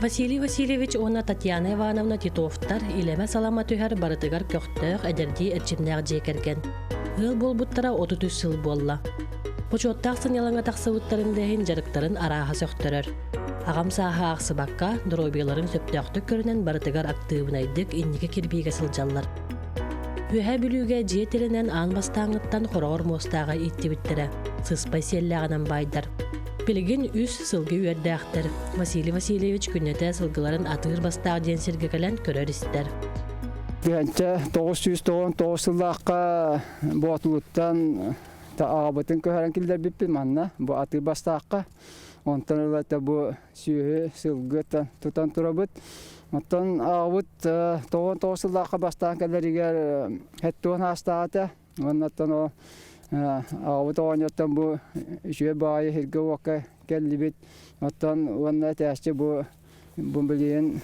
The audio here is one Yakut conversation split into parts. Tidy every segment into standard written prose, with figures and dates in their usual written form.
Василий Васильевич уонна Татьяна Ивановна Титовтар илэмэ-салама түһэр барытыгар көхтөөх, эдэрдии эрчимнээх дьиэ кэргэн. Ыал буолбуттара 33 сыл буолла. Бочуоттаах сынньалаҥҥа тахсыбыттарын да иһин дьарыктарын арааһа сөхтөрөр. Аҕам сааһа аахсыбакка, доруобуйаларын сөптөөхтүк көрүнэн барытыгар актыыбынайдык инники кирбиигэ сылдьаллар. Үөһээ Бүлүүгэ дьиэ тирэнэн аан бастааҥҥыттан хороҕор муостааҕы ииттибиттэрэ, сыспай сиэллээҕинэн баайдар. Билигин үс сылгы үөрдээхтэр. Василий Васильевич күннэтэ сылгыларын атыыр бастаах диэн сиргэ кэлэн көрөр-истэр. Тыһыынча 999 сыллаахха Боотулуттан аҕабытын көһөрөн киллэрбиппит манна, бу атыыр бастаахха. Онтон ылата бу сүөһү, сылгы тутан турабыт. Оттон аҕабыт 99 сыллаахха бастаан кэлэригэр 70 аастаах этэ. Уонна оттон ол аҕабыт оҕонньоттон бу үчүгэй баҕайы сиргэ-уокка кэллибит. Оттон уонна этээччи бу бу билигин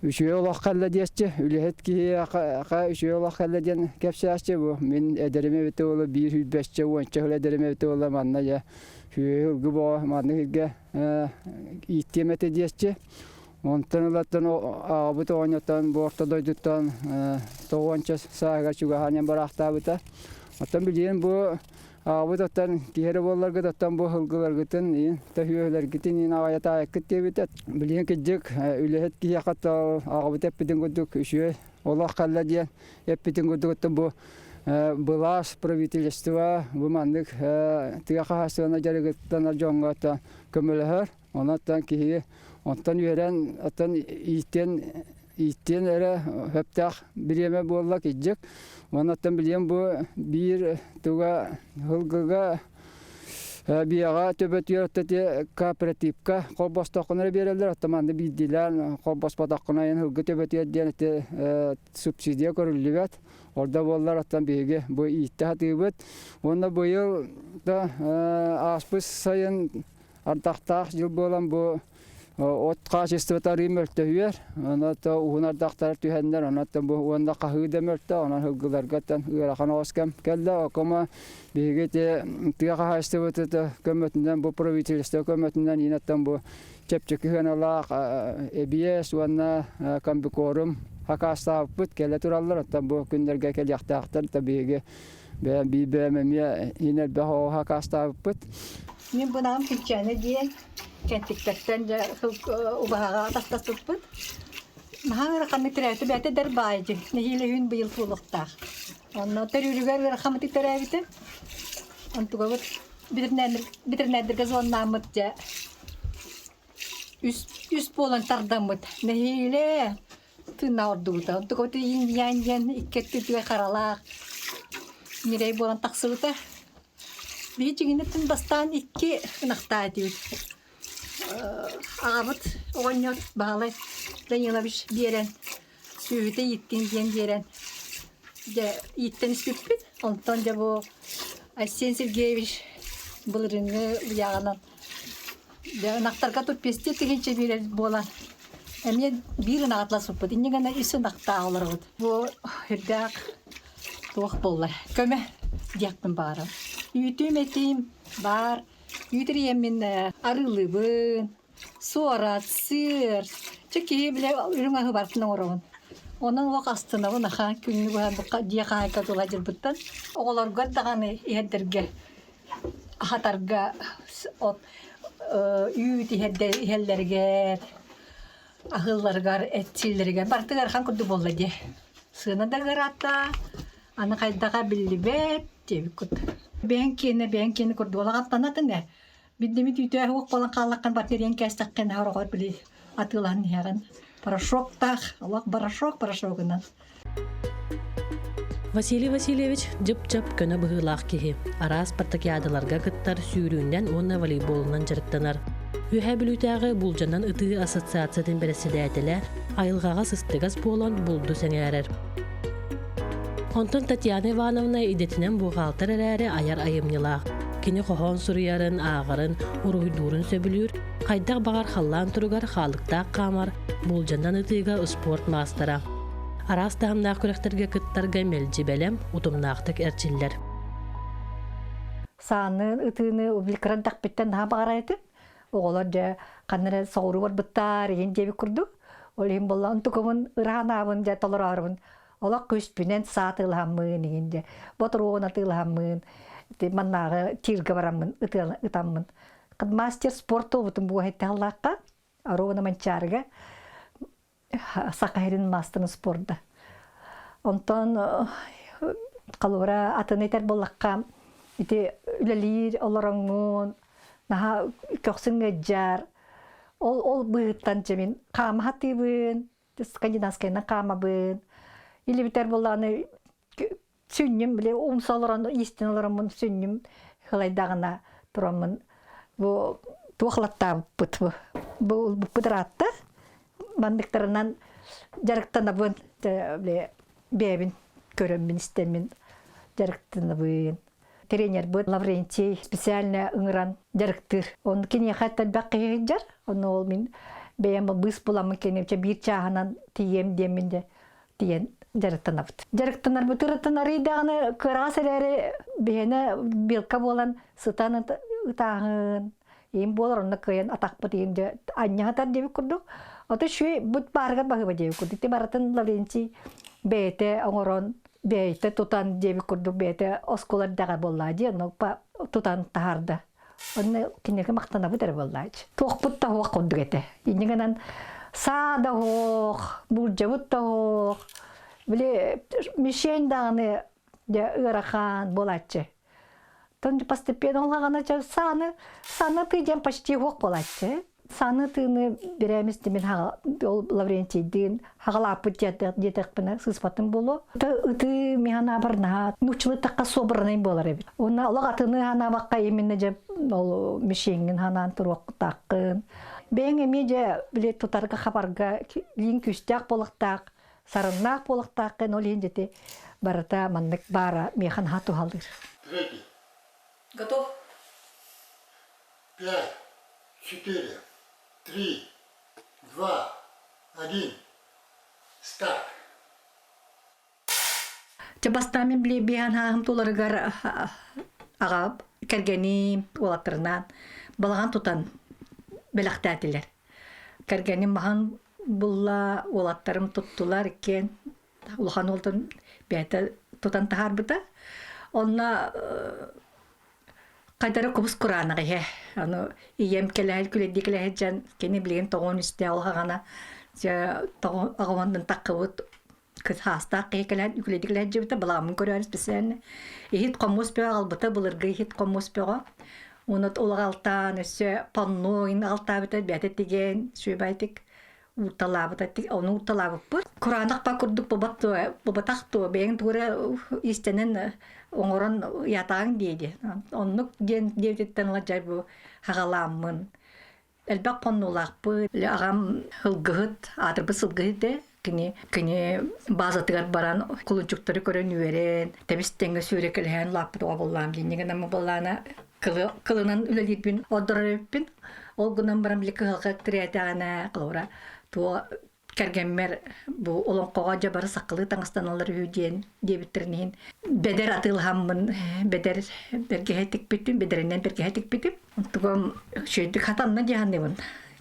үчүгэй олох кэллэ диэччи, үлэһит киһиэхэ үчүгэй олох кэллэ диэн кэпсээччи бу. Мин эдэрим эбитэ буолла биир сүүрбэччэ, уонча сыл эдэрим эбитэ буолла манна дьэ сүөһү ылгы боҕо маннык сиргэ ииттиэм этэ диэччи. Онтон ылаттан аҕабыт оҕонньоттон бу орто дойдуттан тоҕуонча сааһыгар чугаһаан бараахтаабыта. Оттон билигин бу аҕабыт оттон киһи эрэ буолларгыт оттон бу сылгыларгытын иин төһүөлэргитин иин аҕайатаайыккыт диэбитэ. Билигин кырдьык үлэһит киһиэхэ аҕабыт эппитин курдук үчүгэй олох кэллэ диэн эппитин курдук оттон бу былаас правительство бу маннык тыа хаһаайыстыбана дьарыгыттан дьоҥҥо көмөлөһөр. Онон киһи онтон үөрэн, оттон ииттиэн ииттиэн эрэ сөптөөх бириэмэ буолла кырдьык. Уонна оттон билиэн бу биир туга сылгыга биэҕэ төбөтүгэр оттон кооперативка холбостоххуна эрэ биэрэллэр, оттон манна биирдиилээн холбоспотоххуна айан сылгы төбөтүгэр диэн ити субсидия көрүллүбэт. Орда буоллар оттон биһиги бу ииттэ сатыыбыт. Уонна быйыл да ааспыт сайын Ардахтаах дьыл буолан бу от хаачыстыбата арыый мөлтөһүөр. Онон уһун ардахтар түһэннэр, онон бу уонна хаһыы да мөлтөх, онон сылгыларга ыарахан оҕус кэм кэллэ. Окомо биһиги ити тыа хаһаайыстыбата көмөтүнэн, бу правительство көмөтүнэн иинаттан бу чэпчэки сыаналаах эбиэс уонна комбикорум хакаастаабыппыт кэлэ тураллар. Оттон бу күннэргэ кэлиэхтээхтэр. Биһиги бэйэм биир бэйэм эмиэ иин элбэх оҕо хакаастаабыппыт. Мин бынаҕым Күнчээнэ диэн кэнтиктэртэн дьэ убаһаҕа атастаспыппыт. Наһаа ыараханнык төрөөтү бэйэтэ дэр баайдьы нэһиилэ үһүн быйыл туолуохтаах. Онно төрүүрүгэр ыарахаммытык төрөөбүтүм. Онтугабыт битирнээддэргэ звоннааммыт дьэ үс үс буолан тардаммыт нэһиилэ тыыннаах ордубута. Онтугабыт инь-янь диэн икки өттүтүгэр харалаах ньирэй буолан тахсыбыта. Биһи дьиҥинэттэн бастаан икки ынахтаах этибит. Аҕабыт оҕонньор Баһылай Данилович биэрэн, сүөһүтэ ииттин диэн биэрэн, дьэ ииттэн испиппит. Онтон дьэ бу Айсен Сергеевич былырыыҥҥы ыйааҕынан дьэ ынахтарга туппестии тыһыынча биэрэр буолан эмиэ биир ынаҕы атласпыппыт. Инньэ гына үс ынахтаах олоробут. Бу үрдээх туох буоллар көмө диэхпин баҕарабын. Үүтүм этим баар. Үүт эрийэммин арыылыыбын, суорат, сыыр. Чэ киһи бile үрүҥ аһы барытын оҥоробун. Онон олох астынабын аха күннү быһа дьиэ хаһаайка тула дьылбыттан. Оҕолоргор даҕаны иһэрдэргэ аһатарга от үүт иһэллэригэр аһыылларыгар, этсииллэригэр барытыгар ыарахан курдук буолла дии. Сыана да ыараата, аны хайдаҕа биллибэт диэбит Бэйэҥ киэнэ, бэйэҥ киэнэ курдук олаҕаттанатын ээ. Биддими түүтөөх уох буолан хааллаххын барытын кээстэххин ороҕор били атыылаһан иһэҕин. Порошоктаах, олох порошок порошогунан. Василий Васильевич дьып-дьап көнө быһыылаах киһи. Араас спартакиадаларга кыттар, сүүрүүнэн уонна волейболунан дьарыктанар. Үөһээ Бүлүүтээҕи булдьанан ытыы ассоциациятын бэрэссэдээтэлэ, айылҕаҕа сыстыгас буолан булду сэҥээрэр. Онтон Татьяна Ивановна идэтинэн буҕаалтыр эрээри айар айымньылаах. Кини хоһоон суруйарын, ааҕарын, уруһуйдуурун сөбүлүүр, хайдах баҕар халлаан туругар хаалыктаах хаамар, буулдьанан ытыыга успуорт маастара. Араас таһымнаах күрэхтэргэ кыттарга мэлдьи бэлэм, утумнаахтык эрчиллэр. Сааны ытыыны кыра эрдэхпиттэн наһаа баҕарар этим. Оҕолор дьэ ханна эрэ соҕуруу барбыттар иһин диэбит курдук. Ол иһин буолла онтукабын ыраан дьэ толороорубун олох күүспүнэн саа атыылаһаммын иһин дьэ ботуруон атыылаһаммын маннааҕы тииргэ бараммын ытаммын мастер спорт буолбутум буоһайталлаахха Аруна Манчаарыга Саха сирин маастарын спорда. Онтон холобура атын этэр буоллахха ити үлэлиир олороҥҥун наһаа көхсүҥ ыалдьар ол ол быыһыттан дьэ мин хаама сатыыбын скандинавскайынан хаамабын или бүтэр буоллаҕына сүнньүм били умса олорон иистэн олороммун сүнньүм хылайдаҕына тураммын бу туох латтаабыппыт бу бу ылбыппыт ыраатта манныктарынан дьарыктанабын били бэйэбин көрөммүн истэммин дьарыктанабын тренербыт Лаврентий специально ыҥыран дьарыктыыр он киниэхэ элбэх киһи сылдьар ону ол мин бэйэм быыс буламмын кини биир чааһынан тиийиэм диэммин дьэ тиийэн дьарыктанабыт. Дьарыктанарбыт ырытынарый даҕаны кыараҕас эрээри биһиэнэ белка буолан сытан ытааһын им буолар онно кыайан атахпыт иһин дьэ анньаһатар диэбит курдук. Ото шүй бут баарыгар баһыыба диэбит курдук. Ити барытын Лаврентий бэйэтэ оҥорон бэйэтэ тутан диэбит курдук бэйэтэ оскуола эрдэҕэ буоллаа дии онно тутан таһаарда. Онно кинигэ махтанабыт эрэ буоллаач. Туохпут да суох курдук этэ. Инньэ гынан саа да суох, буулдьабыт да суох. Били мишень даҕаны дьэ ыарахан буолааччы. Тон постепенно улаҕана сааны сааны тыы диэн почти суох буолааччы. Сааны тыыны бирээмис мин ол Лаврентийдиин хаҕалааппыт диэтэхпинэ сыыспатым буолуо. Ытыы миһанаабар наһаа нууччалыы тахха собранный буолар эбит. Уонна олох атыны ханаабакка именно дьэ ол мишеҥҥин ханаан туруохтааххын. Бэйэҥ эмиэ дьэ били тутарга хабарга лиин күүстээх буолуохтаах, сарыннаах буолуохтааххын ол иһин дьэти барыта маннык баара миэхэ наһаа туһалыыр. Третий. Готов? Пять, четыре, три, два, один. Старт. Чэ бастаан мин били биһан хааһым туларыгар аҕа кэргэним уолаттарынаан балаҕан тутан бэлэхтээтилэр. Кэргэним маһын булла, уолаттарым туттулар иккиэн улахан уолтан бэйэтэ тутан таһаарбыта. Онно Хайдара кубус кураанах иһэ. Аны ийэм кэлэһэл күлэдии кэлэһэ дьэн кини билигин тоҕуон истэ ол хаҕана дьэ тоҕо аҕабаннын таххыбыт хаастаах киһи кэлэн үкүлэдии кэлэһэ дьибитэ балааммын көрөөр специально иһит хомус бөҕө аҕалбыта былыргы иһит хомус бөҕө уонна улаҕалтаан өссө панно аҕалтаабыта бэйэтэ тигэн сүөбайтик уурталаабыта ону уурталаабыппыт кураанах ба курдук бубатах туо бэйэҥ тугу эрэ иистэнэн оҥорон ятааҥ диэди оннук диэн диэбититтэн ыла дьай бу хаҕалааммын элбэх хоннулаахпыт аҕам сылгыһыт аатырбыт сылгыһыт да кини кини базатыгар баран кулунчуктары көрөн үөрэн тэбис тэҥҥэ сүүрэкэлэһэн лааппыт оҕо буоллаам диэн гынан буоллаана кылынан үлэлиирбин ордорор эбиппин Ол гынан баран били кыһалҕа тирээтэҕинэ, холобура, туо кэргэммэр бу олоҥхоҕо дьэ бары сахалыы таҥастаналлар үһү диэн диэбиттэрин иһин бэдэр атыылаһаммын бэдэр бэргэһэ тикпитим, бэдэринэн бэргэһэ тикпитим. Онтугум үчүгэйдик хатанна дии саныыбын.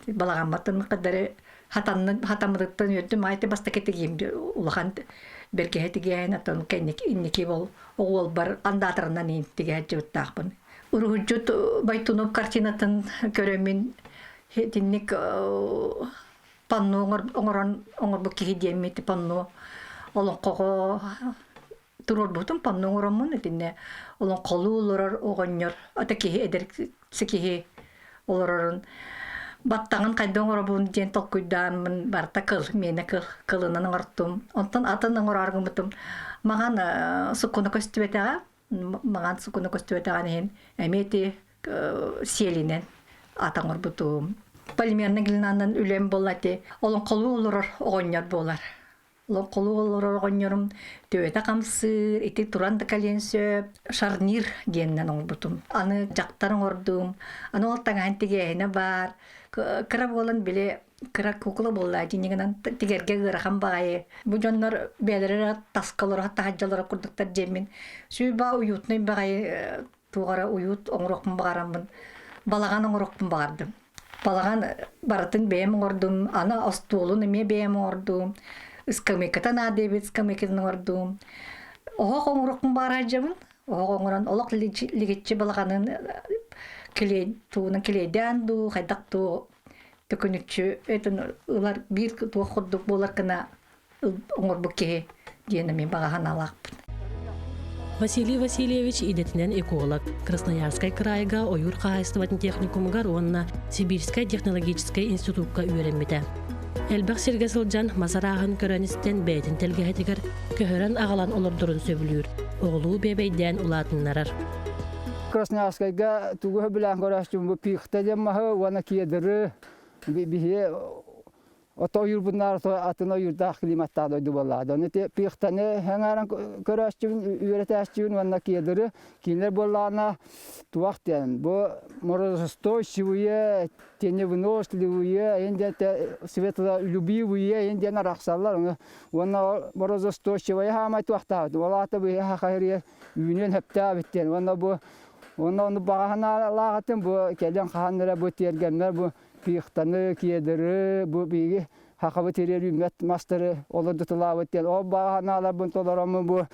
Балаҕамматын кадары хатанна хатаммытыттан үөрдүм. Айты бастакы тигиим улахан бэргэһэ тигиэһин, оттон кэнники инники ол оҕуолбар андаатарынан иин тигэһэ дьыбыттаахпын. Уруһуйдьут Байтунов картинатын көрөммүн итинник панно оҥорон оҥорбут киһи диэммит панно олоҥхоҕо туруорбутум панно оҥороммун итиннэ олоҥхолуу олорор оҕонньор ата киһи эдэр киһи олорорун баттаҕын хайда оҥоробун диэн толкуйдааммын барыта кыл миэнэ кыл кылынан оҥортум онтон атын оҥороору гыммытым маҕан суккуна көстүбэтэҕэ маҥан сукуна көстүбэтэҕин иһин эмиэ ити сиэлинэн ат оҥорбутум. Полимерный глинанан үлэм буолла ити олоҥхолуу олорор оҕонньор буолар. Олоҥхолуу олорор оҕонньорум төбөтө хамсыыр, ити туран да кэлиэн сөп, шарнир диэнинэн оҥорбутум. Аны дьахтар оҥордум, аны ол таҥаһын тигээһинэ баар. Кыра буолан били кыра кукла буолла дьинньигинэн тигэргэ ыарахан баҕайы. Бу дьоннор бэйэлэрэ эрэ таска олоро таһырдьа олоро курдуктар диэммин сүүрбэ уютнай баҕайы туох эрэ уют оҥоруохпун баҕараммын балаҕан оҥоруохпун баҕардым. Балаҕан барытын бэйэм оҥордум, аны остуолун эмиэ бэйэм оҥордум, ыскамыайката наада эбит, ыскамыайкатын оҥордум. Оһох оҥоруохпун баҕарар дьабын, оһох оҥорон олох лигиччи балаҕанын килиэй тугунан килиэйдээн дуу, хайдах дуу төкүнүччү этин ылар биир туох курдук буолар гына оҥорбут киһи диэн эмиэ баҕа санаалаахпын. Василий Васильевич идэтинэн эколог, Красноярскай кыраайга ойуур хаһаайыстыбатын техникумугар уонна Сибирскай технологическай институкка үөрэммитэ. Элбэх сиргэ сылдьан мас арааһын көрөн-истэн бэйэтин тэлгэһэтигэр көһөрөн аҕалан олордорун сөбүлүүр, оҕолуу биэбэйдээн улаатыннарар. Красноярскайга тугу сөбүлээн көрөөччүм бу пихта диэн маһы уонна кедры биһи Ото ойуурбунаар атын ойуурдаах климаттаах дойду буоллаҕа. Ону ити пихтаны сэҥээрэн көрөөччүбүн, үөрэтээччибин уонна кедры кинилэр буоллаҕына туох диэн бу морозостойчивые, теневыносливые, эн диэн светлолюбивые эн диэн арахсаллар. Ону уонна морозостойчивые хаамай туохтаабыт. Ол аата бу хахайрыйа үүнүөн сөптөөбүт диэн. Уонна бу уонна ону баҕаһынаалаахытын бу кэлэн хаһан эрэ бу тиэргэммэр бу пихтаны, кедры, бу биһиги хахабы тириэр үүммэт мастары олордутулаабыт диэн ол баҕа санааларбын толороммун бу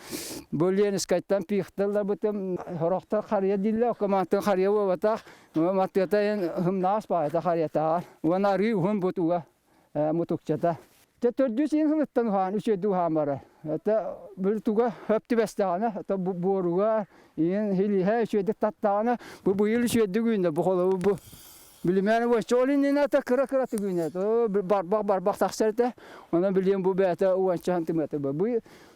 бу Ленскайтан пихта ылларбытым сорохтор харыйа дииллэр оккомантын харыйа буолбатах матыата эн хымнаас баайта харыйатааҕар уонна арыы уһун бутуга мутукчата Те төрдүс иин сылыттан уһаан үчүгэйдик уһаан барар. Это бу туга хөп түбэстэҕинэ, это буоруга иин хилиһэ үчүгэйдик таттаҕына, бу быйыл үчүгэйдик үүннэ, бу холобур бу Билимээн уонча ол иннинэ это кыра-кыра түгүнэ, барбах-барбах тахсар этэ. Онон билиэн бу бэйэтэ уонча сантиметр бу.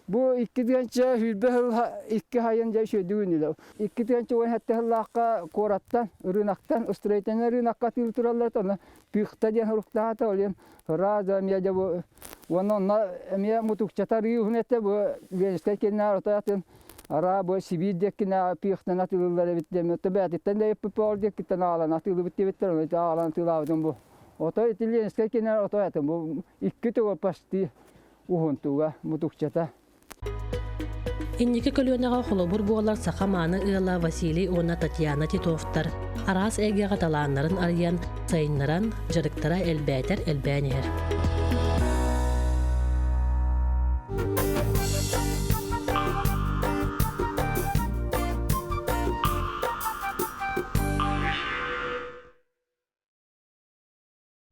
Бу 2 тыһыынча 20 сыл икки хайын дьэ үчүгэйдик үүннүлэр. 2 тыһыынча 17 сыллаахха куораттан, ырыынактан, строительнай ырыынакка атыылыы тураллар, онно пихта диэн суруктаата, ол иһин ыраас эмиэ дьэ бу уонна онно эмиэ мутукчата арыы уһун этэ бу Ленскэй кэннээр отой атын араа бу Сибиир диэккинээҕи пихтан атыылыыллар эбит диэн отто бэйэтиттэн да ыйыппыт ол диэккиттэн аҕалан атыылыыбыт диэбиттэр ону аҕалан атыылаабытым бу отой ити Ленскэй кэннээр отой атын бу икки төгүл почти уһун туга мутукчата. Инники көлүөнэҕэ холобур буолар саха мааны ыала Василий уонна Татьяна Титовтар араас эйгэҕэ талааннарын арыйан, сайыннаран, дьарыктара элбээтэр элбээн иһэр.